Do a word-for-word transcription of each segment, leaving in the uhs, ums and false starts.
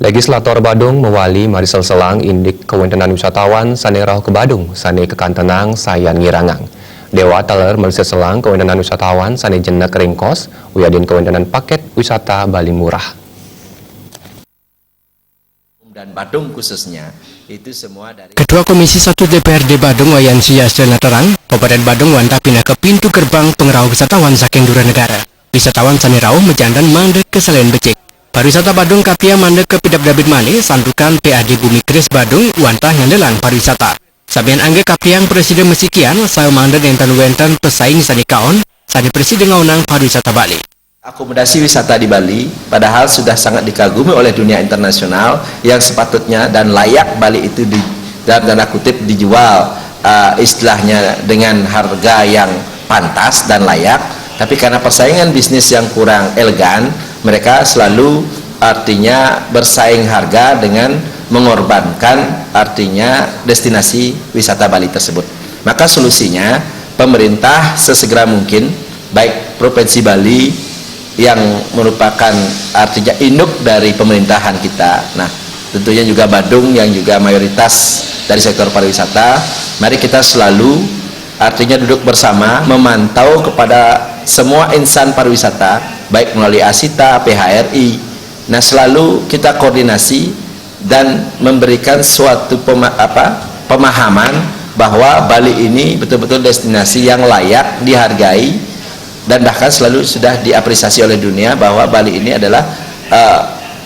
Legislator Badung mewali marisel selang indik kawéntenan wisatawan sané rauh ka Badung sané kakantenang sayan ngirangang. Déwa taler marisel selang kawéntenan wisatawan sané jenek ring kos, wiadin kawéntenan pakét wisata Bali murah. Dan Badung khususnya, itu semua dari Ketua Komisi satu D P R D Badung Wayan Suyasa naterang, Kabupaten Badung wantah pinaka pintu gerbang pangrauh wisatawan saking dura negara. Wisatawan sané rauh majanten mangda kasalehin becik. Pariwisata Badung kapiang mangda kapidabdabin malih santukan P A D Bumi Keris Badung wantah ngandelang pariwisata. Samian angga kapiang prasida masikian saha mangda nénten wénten pasaing sané kaon, sané prasida ngaonang pariwisata Bali. Akomodasi wisata di Bali, padahal sudah sangat dikagumi oleh dunia internasional yang sepatutnya dan layak Bali itu di dalam tanda kutip dijual, uh, istilahnya dengan harga yang pantas dan layak, tapi karena persaingan bisnis yang kurang elegan, mereka selalu artinya bersaing harga dengan mengorbankan artinya destinasi wisata Bali tersebut. Maka solusinya pemerintah sesegera mungkin baik Provinsi Bali yang merupakan artinya induk dari pemerintahan kita. Nah, tentunya juga Badung yang juga mayoritas dari sektor pariwisata. Mari kita selalu artinya duduk bersama memantau kepada semua insan pariwisata baik melalui ASITA, P H R I. Nah, selalu kita koordinasi dan memberikan suatu pema, apa, pemahaman bahwa Bali ini betul-betul destinasi yang layak dihargai dan bahkan selalu sudah diapresiasi oleh dunia bahwa Bali ini adalah uh,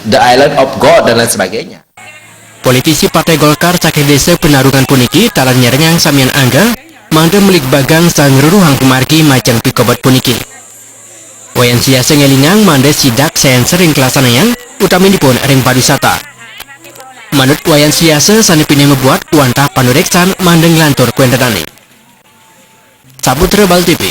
the island of God dan lain sebagainya. Politisi Partai Golkar saking Désa Penarungan puniki taler nyerengang samian angga mangda mligbagang saha ngruruhang pamargi majeng pikobet puniki. Wayan Suyasa ngélingang mangda sidak sayan sering kalaksanayang utaminipun ring pariwisata. Manut Wayan Suyasa sané pinih mabuat wantah panuréksan mangda nglantur kawéntenané. Saputra Bali T V.